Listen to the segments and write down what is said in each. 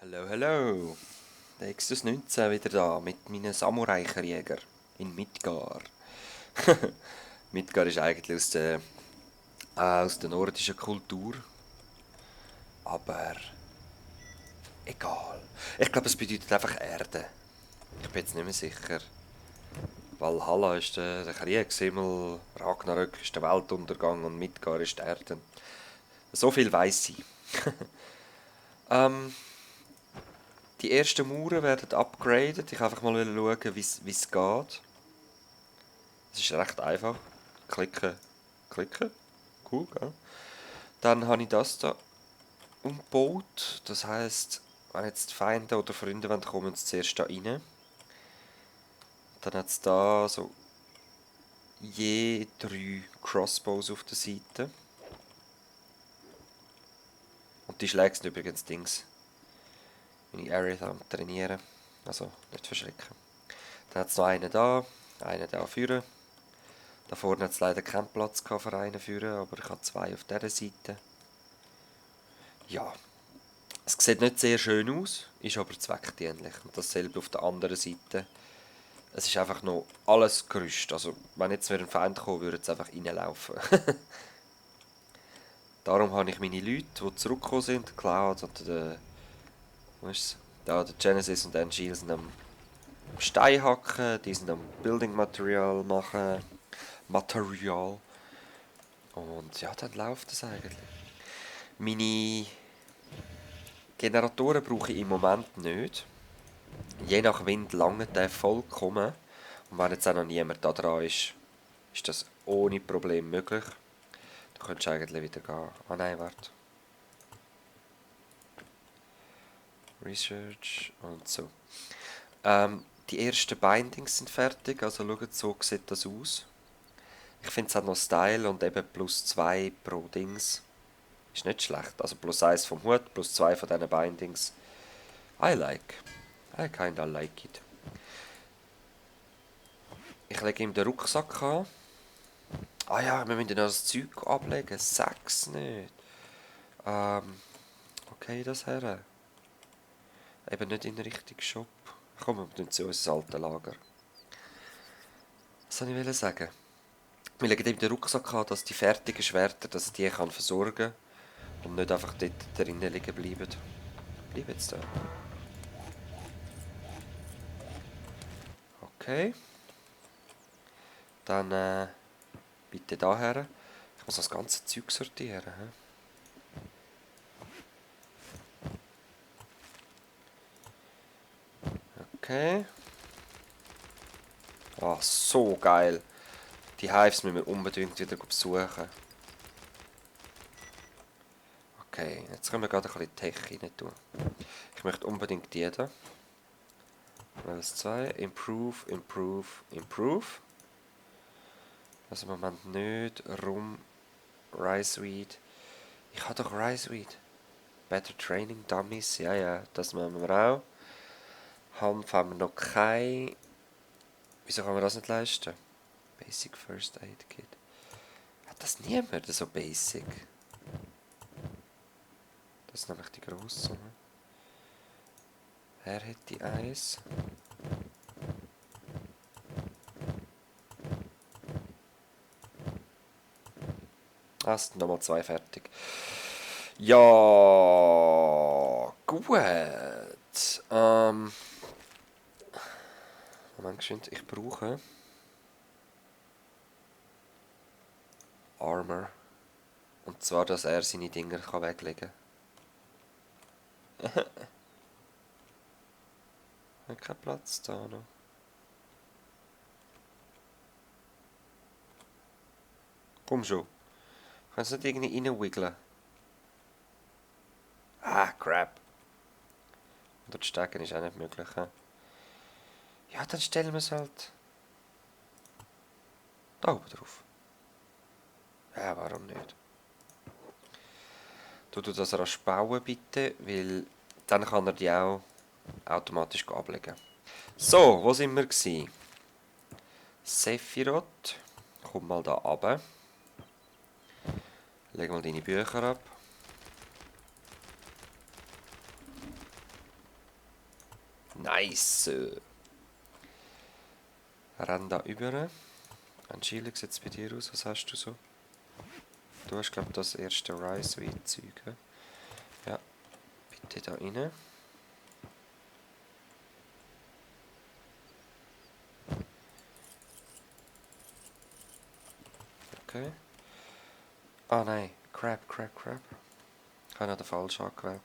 Hallo, hallo. Der Exodus 19 wieder da mit meinen Samurai-Krieger in Midgar. Midgar ist eigentlich aus der nordischen Kultur, aber egal. Ich glaube, es bedeutet einfach Erde. Ich bin jetzt nicht mehr sicher. Valhalla ist der Kriegshimmel, Ragnarök ist der Weltuntergang und Midgar ist die Erde. So viel weiß ich. Ähm, die ersten Mauern werden upgraded. Ich will einfach mal schauen, wie es geht. Es ist recht einfach. Klicken, klicken. Cool, gell? Dann habe ich das da umgebaut. Das heisst, wenn jetzt Feinde oder Freunde wollen, kommen sie zuerst da rein. Dann hat es da so je 3 Crossbows auf der Seite. Und die Schläge sind übrigens Dings. Meine Area am Trainieren. Also nicht verschrecken. Dann hat es noch einen da vorne. Da vorne hat es leider keinen Platz für einen vorne, aber ich habe 2 auf dieser Seite. Ja, es sieht nicht sehr schön aus, ist aber zweckdienlich. Und dasselbe auf der anderen Seite. Es ist einfach noch alles Gerüst. Also, wenn jetzt wieder ein Feind kommen würde, es einfach reinlaufen. Darum habe ich meine Leute, die zurückgekommen sind, Cloud und wo ist da, der Genesis und der Angel sind am Stein hacken, die sind am Building Material machen. Material. Und ja, dann läuft es eigentlich. Meine Generatoren brauche ich im Moment nicht. Je nach Wind langt der vollkommen. Und wenn jetzt auch noch niemand da dran ist, ist das ohne Problem möglich. Du könntest eigentlich wieder gehen. Ah nein, warte. Research und so. Die ersten Bindings sind fertig, also schaut, so sieht das aus. Ich finde es hat noch Style und eben +2 pro Dings. Ist nicht schlecht. Also +1 vom Hut, +2 von diesen Bindings. I like. I kinda like it. Ich lege ihm den Rucksack an. Ah ja, wir müssen ja noch das Zeug ablegen. 6 nicht. Okay, das her. Eben nicht in den richtigen Shop. Komm, wir tun zu unser altes Lager. Was soll ich sagen? Wir legen ihm den Rucksack an, dass die fertigen Schwerter, dass er die kann versorgen und nicht einfach dort drinnen liegen bleiben. Bleib jetzt da. Okay. Dann bitte daher. Ich muss das ganze Zeug sortieren. He? Okay. Ah, so geil. Die Hives müssen wir unbedingt wieder besuchen. Okay, jetzt können wir gerade ein bisschen Tech rein tun. Ich möchte unbedingt die da. Level 2. Improve, improve, improve. Also im Moment nicht. Riseweed. Ich habe doch Riseweed. Better Training Dummies. Ja, ja, das machen wir auch. Hanf haben wir noch kein. Wieso kann man das nicht leisten? Basic First Aid Kit. Hat das niemand so basic? Das ist nämlich die grosse. Wer hätte eins? Ah, es sind nochmal 2 fertig. Ja, gut. Moment, geschwind. Ich brauche Armor. Und zwar, dass er seine Dinger weglegen kann. Hat keinen Platz da noch. Komm schon. Kannst du nicht irgendwie reinwiggeln? Ah, crap. Und dort stecken ist auch nicht möglich. He? Ja, dann stellen wir es halt da oben drauf. Ja, warum nicht? Du das rasch bauen bitte, weil dann kann er die auch automatisch ablegen. So, wo sind wir gewesen? Sephiroth, komm mal da runter. Leg mal deine Bücher ab. Nice. Renn da über. Angela, sieht es bei dir aus? Was hast du so? Du hast, glaube ich, das erste Rise-Zeug. Ja, bitte da rein. Okay. Ah nein, Crap. Ich habe noch den falschen angewählt.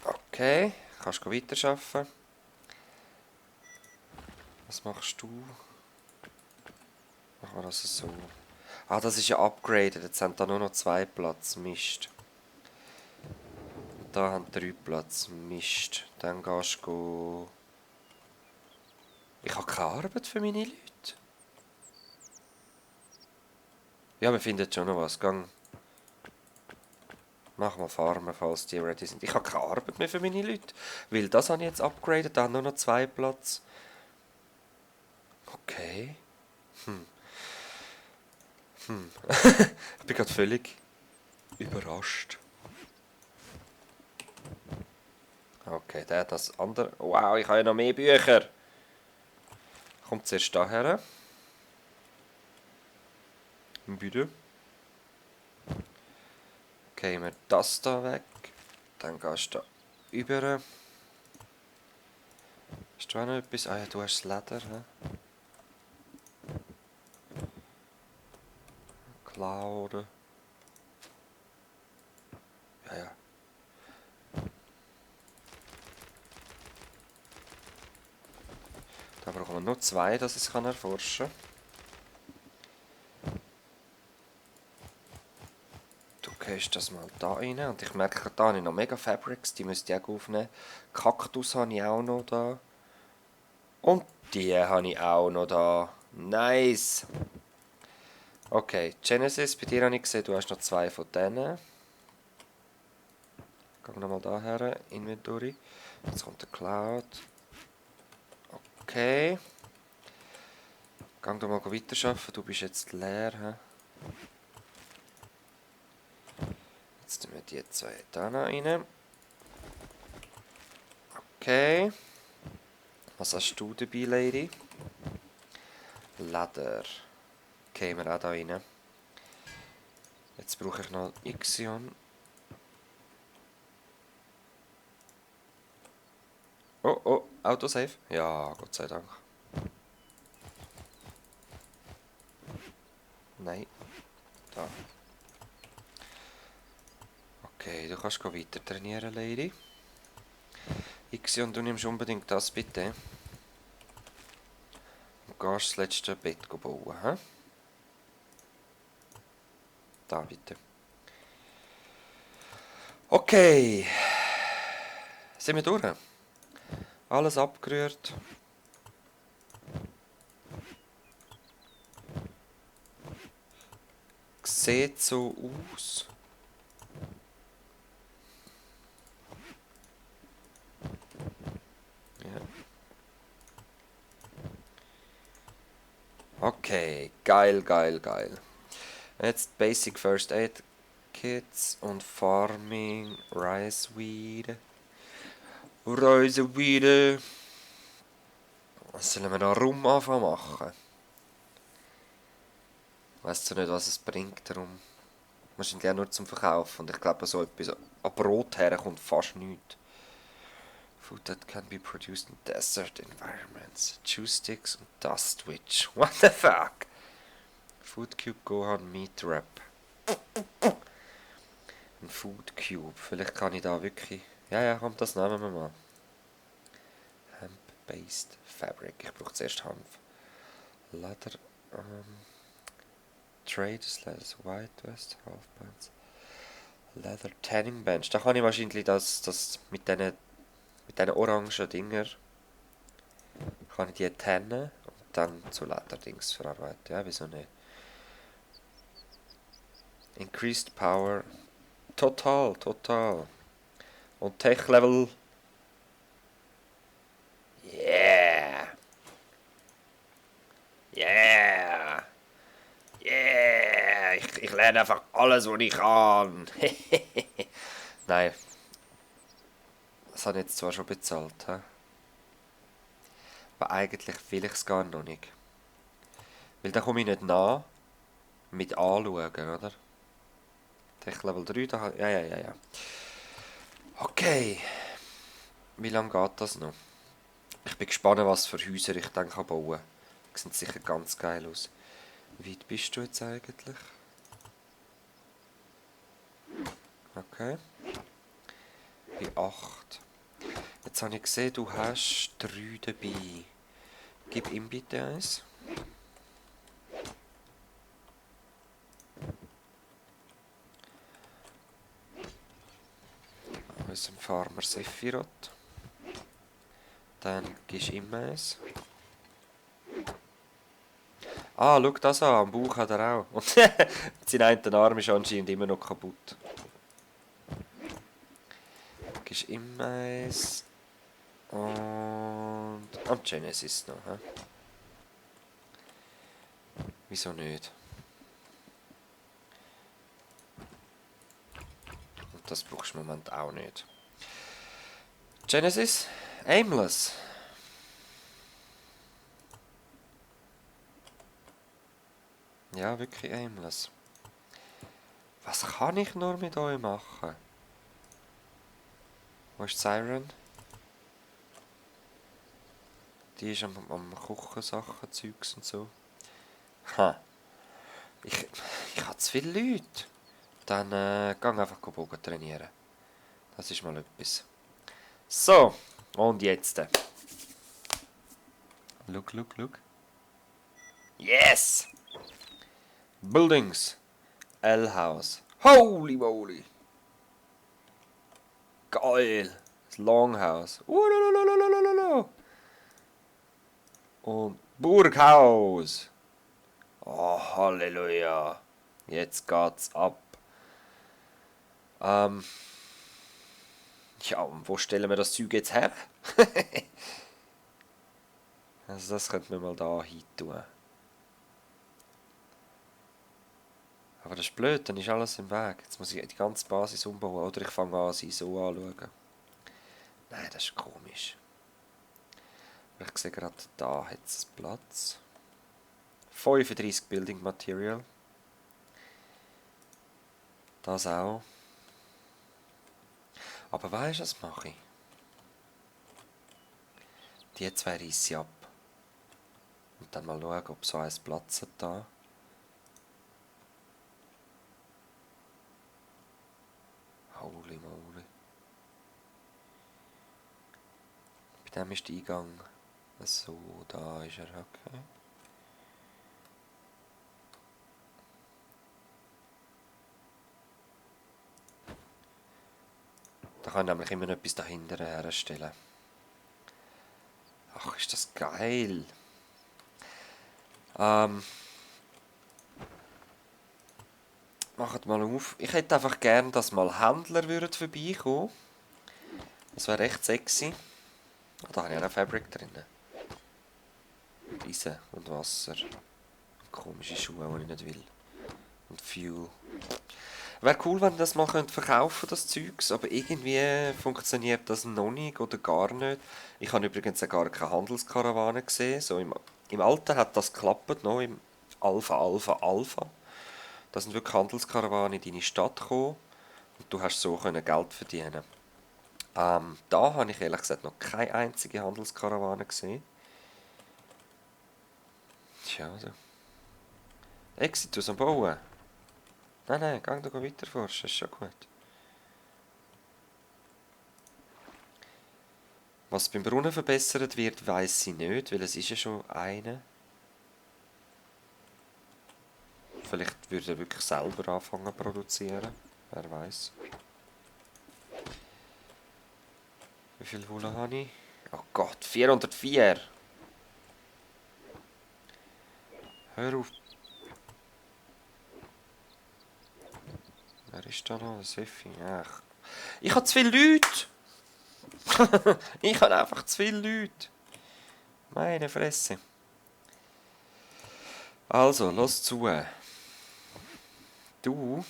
Okay, kannst du weiterarbeiten. Was machst du? Machen wir das so. Ah, das ist ja upgraded. Jetzt haben da nur noch 2 Platz. Mist. Da haben 3 Platz. Mist. Dann gehst du... Ich habe keine Arbeit für meine Leute. Ja, wir finden schon noch was. Gang. Mach mal Farmen, falls die ready sind. Ich habe keine Arbeit mehr für meine Leute. Weil das habe ich jetzt upgraded. Da haben nur noch 2 Platz. Okay. Ich bin gerade völlig überrascht. Okay, der hat das andere... Wow, ich habe ja noch mehr Bücher. Kommt zuerst daher. Bitte. Okay, wir das da weg. Dann gehst du da über. Hast du auch noch etwas? Ah ja, du hast das Leder. He? Cloud. Ja. Da brauchen wir nur 2, dass ich es erforschen kann. Du gehst das mal da rein. Und ich merke, da habe ich noch mega Fabrics. Die müsste ich auch aufnehmen. Kaktus habe ich auch noch da. Und die habe ich auch noch da. Nice! Okay, Genesis, bei dir habe ich gesehen, du hast noch 2 von denen. Gehen wir nochmal daher, Inventory. Jetzt kommt der Cloud. Okay. Gang doch mal weiterarbeiten, du bist jetzt leer. He? Jetzt tun wir die 2 da noch rein. Okay. Was hast du dabei, Lady? Leder. Gehen wir auch da rein. Jetzt brauche ich noch Ixion. Oh, Autosave. Ja, Gott sei Dank. Nein. Da. Okay, du kannst weiter trainieren, Lady. Ixion, du nimmst unbedingt das, bitte. Und gehst das letzte Bett bauen, hä? Da, bitte. Okay. Sind wir durch? Alles abgerührt. Sieht so aus. Ja. Okay, geil. Jetzt Basic First Aid Kits und Farming, Riceweed. Was sollen wir noch rum anfangen machen? Weißt du nicht, was es bringt, darum. Wahrscheinlich auch nur zum Verkaufen. Und ich glaube, so etwas an Brot her kommt fast nichts. Food that can be produced in desert environments. Juice sticks und Dust Witch. What the fuck? Food Cube Gohan Meat Wrap. Ein Food Cube. Vielleicht kann ich da wirklich... Ja, komm, das nehmen wir mal. Hemp-based Fabric. Ich brauche zuerst Hanf. Leather... Traders, Leather, White West, Half Bands. Leather Tanning Bench. Da kann ich wahrscheinlich das mit diesen orangen Dinger kann ich die tannen und dann zu Lederdings verarbeiten. Ja, wieso nicht? Increased Power. Total. Und Tech Level. Yeah! Ich lerne einfach alles, was ich kann. Nein. Das habe ich jetzt zwar schon bezahlt, he? Aber eigentlich will ich es gar noch nicht. Weil da komme ich nicht nach mit anschauen, oder? Tech Level 3, da ja, ja, ja, ja. Okay. Wie lange geht das noch? Ich bin gespannt, was für Häuser ich dann bauen kann. Die sehen sicher ganz geil aus. Wie weit bist du jetzt eigentlich? Okay. Bei 8. Jetzt habe ich gesehen, du hast 3 dabei. Gib ihm bitte eins. Unserem Farmer Sephiroth. Dann gibst du ihm eins. Ah, schau das an, am Bauch hat er auch. Und sein einer Arm ist anscheinend immer noch kaputt. Gibst ihm eins. Und am Genesis noch. He? Wieso nicht? Und das brauchst du im Moment auch nicht. Genesis, Aimless. Ja, wirklich aimless. Was kann ich nur mit euch machen? Wo ist Siren? Die ist am Kochen Sachen, Zeugs und so. Ha. Ich habe zu viele Leute. Dann gang einfach Bogen trainieren. Das ist mal etwas. So, und jetzt. Look. Yes! Buildings. L-House. Holy moly! Geil! Das Longhouse. Und Burghaus. Oh, Halleluja. Jetzt geht's ab. Ja, und wo stellen wir das Zeug jetzt her? Also das könnte man mal da hin tun. Aber das ist blöd, dann ist alles im Weg. Jetzt muss ich die ganze Basis umbauen. Oder ich fange an, sie so anzuschauen. Nein, das ist komisch. Aber ich sehe gerade, da hat es Platz. 35 Building Material. Das auch. Aber weisst du, was mache ich? Die zwei reisse ich ab. Und dann mal schauen, ob so eins Platz hat da. Holy moly. Bei dem ist der Eingang so, da ist er, okay. Da kann ich nämlich immer noch etwas dahinter herstellen. Ach, ist das geil. Macht mal auf. Ich hätte einfach gern, dass mal Händler würden vorbeikommen. Das wäre echt sexy. Oh, da habe ich auch noch Fabric drin. Eisen und Wasser. Und komische Schuhe, die ich nicht will. Und Fuel. Wäre cool, wenn ich das mal verkaufen das Zeugs, aber irgendwie funktioniert das noch nicht oder gar nicht. Ich habe übrigens gar keine Handelskarawane gesehen. So im Alten hat das geklappt, noch im Alpha. Da sind wirklich Handelskarawanen in deine Stadt gekommen und du hast so Geld verdienen. Da habe ich ehrlich gesagt noch keine einzige Handelskarawane gesehen. Tja, also. Exitus am Bauen. Nein, geh doch weiter forschen, ist schon gut. Was beim Brunnen verbessert wird, weiss ich nicht, weil es ist ja schon eine. Vielleicht würde er wirklich selber anfangen zu produzieren. Wer weiß. Wie viel Wolle habe ich? Oh Gott, 404! Hör auf! Wer ist da noch? Seffi? Ach. Ich habe zu viele Leute! Ich habe einfach zu viele Leute! Meine Fresse! Also, los zu! Du...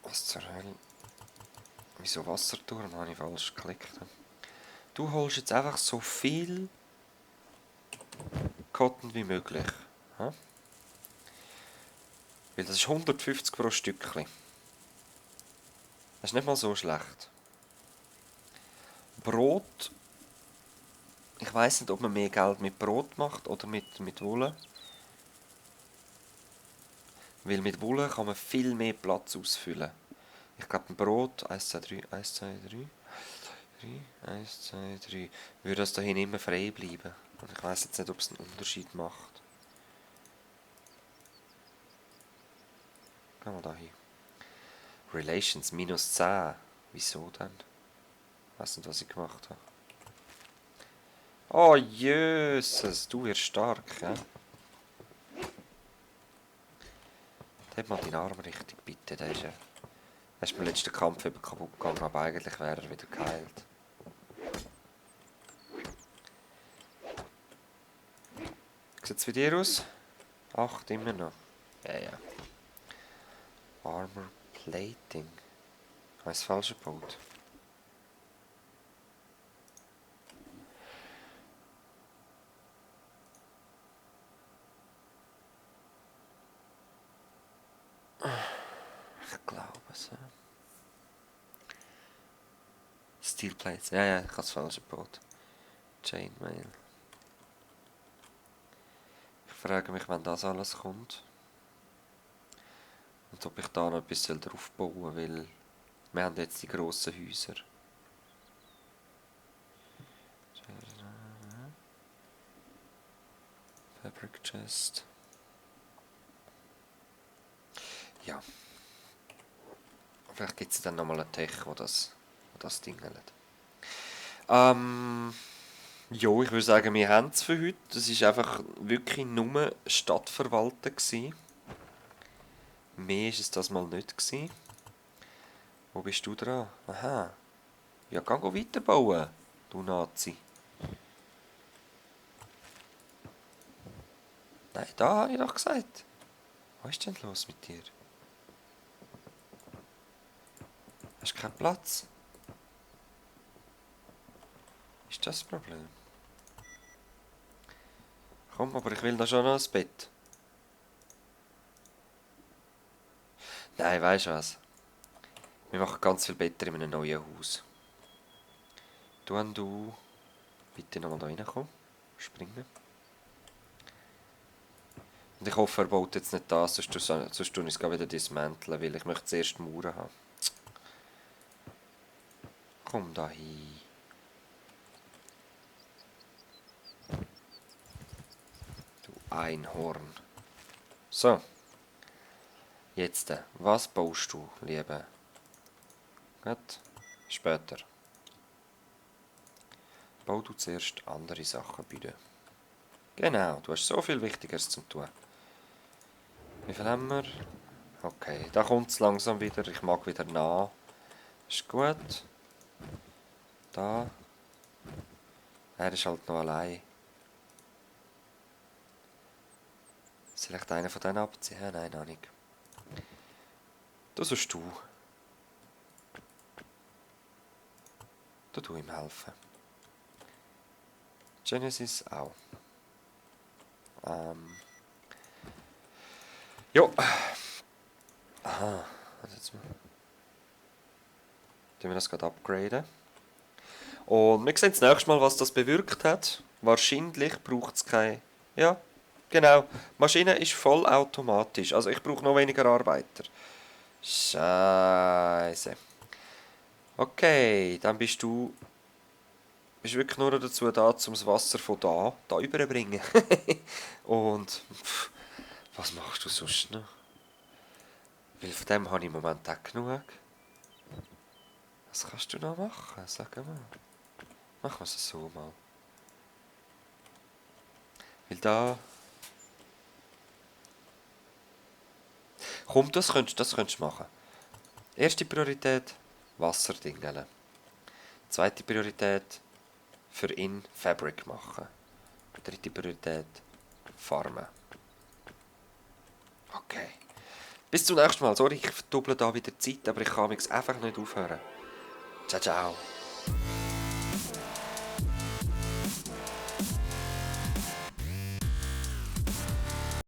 Was zur Hölle? Wieso Wasserturm? Habe ich falsch geklickt. Du holst jetzt einfach so viel Cotton wie möglich. Ja? Weil das ist 150 pro Stückchen. Das ist nicht mal so schlecht. Brot. Ich weiß nicht, ob man mehr Geld mit Brot macht oder mit Wolle. Weil mit Wolle kann man viel mehr Platz ausfüllen. Ich glaube, ein Brot, 1, 2, 3, 1, 2, 3, 1, 2, 3, würde das dahin immer frei bleiben. Und ich weiß jetzt nicht, ob es einen Unterschied macht. Gehen wir da hin. Relations, minus 10. Wieso denn? Ich weiß nicht, was ich gemacht habe. Oh, Jesus, du wirst stark, ja? Heb mal deinen Arm richtig, bitte. Der ist beim letzten Kampf eben kaputt gegangen, aber eigentlich wäre er wieder geheilt. Sieht es bei dir aus? 8 immer noch. Ja, ja. Armor Plating. Habe ich das falsch gebaut? Ich glaube es. Ja. Steel Plates. Ja, ja, ich habe es falsch gebaut. Chainmail. Ich frage mich, wann das alles kommt. Und ob ich da noch etwas drauf bauen soll, weil wir haben jetzt die grossen Häuser. Fabric Chest. Ja. Vielleicht gibt es dann nochmal einen Tech, wo das dingelt. Jo, ich würde sagen, wir haben es für heute. Das war einfach wirklich nur Stadtverwalten gewesen. Mehr war es das mal nicht gewesen. Wo bist du dran? Aha. Ja, geh weiterbauen, du Nazi. Nein, da habe ich doch gesagt. Was ist denn los mit dir? Hast du keinen Platz? Ist das das Problem? Komm, aber ich will da schon noch ins Bett. Nein, weisst du was? Wir machen ganz viel Better in einem neuen Haus. Du bitte nochmal da reinkommen. Springen. Und ich hoffe, er baut jetzt nicht das, sonst tue ich es wieder dismanteln, weil ich möchte zuerst Mauern haben. Komm da hin. Du Einhorn. So. Jetzt, was baust du, Liebe? Gut. Später. Bau du zuerst andere Sachen, bitte. Genau, du hast so viel Wichtigeres zu tun. Wie viel haben wir? Okay, da kommt es langsam wieder. Ich mag wieder nach. Ist gut. Da. Er ist halt noch allein. Soll ich einen von denen abziehen? Ja, nein, noch nicht. Das sollst du. Da tu ihm helfen. Genesis auch. Jo. Aha. Jetzt mal. Tun wir das gerade upgraden. Und wir sehen das nächste Mal, was das bewirkt hat. Wahrscheinlich braucht es keine... Ja, genau. Die Maschine ist vollautomatisch. Also ich brauche noch weniger Arbeiter. Scheiße. Okay, dann bist du wirklich nur dazu da, um das Wasser von da überzubringen. Und was machst du sonst noch? Weil von dem habe ich im Moment auch genug. Was kannst du noch machen? Sag mal. Machen wir es so mal. Weil da... Komm, das könntest du machen. Erste Priorität, Wasser dingeln. Zweite Priorität, für ihn Fabric machen. Dritte Priorität, Farmen. Okay. Bis zum nächsten Mal. Sorry, ich verdubble da wieder die Zeit, aber ich kann mich einfach nicht aufhören. Ciao, ciao.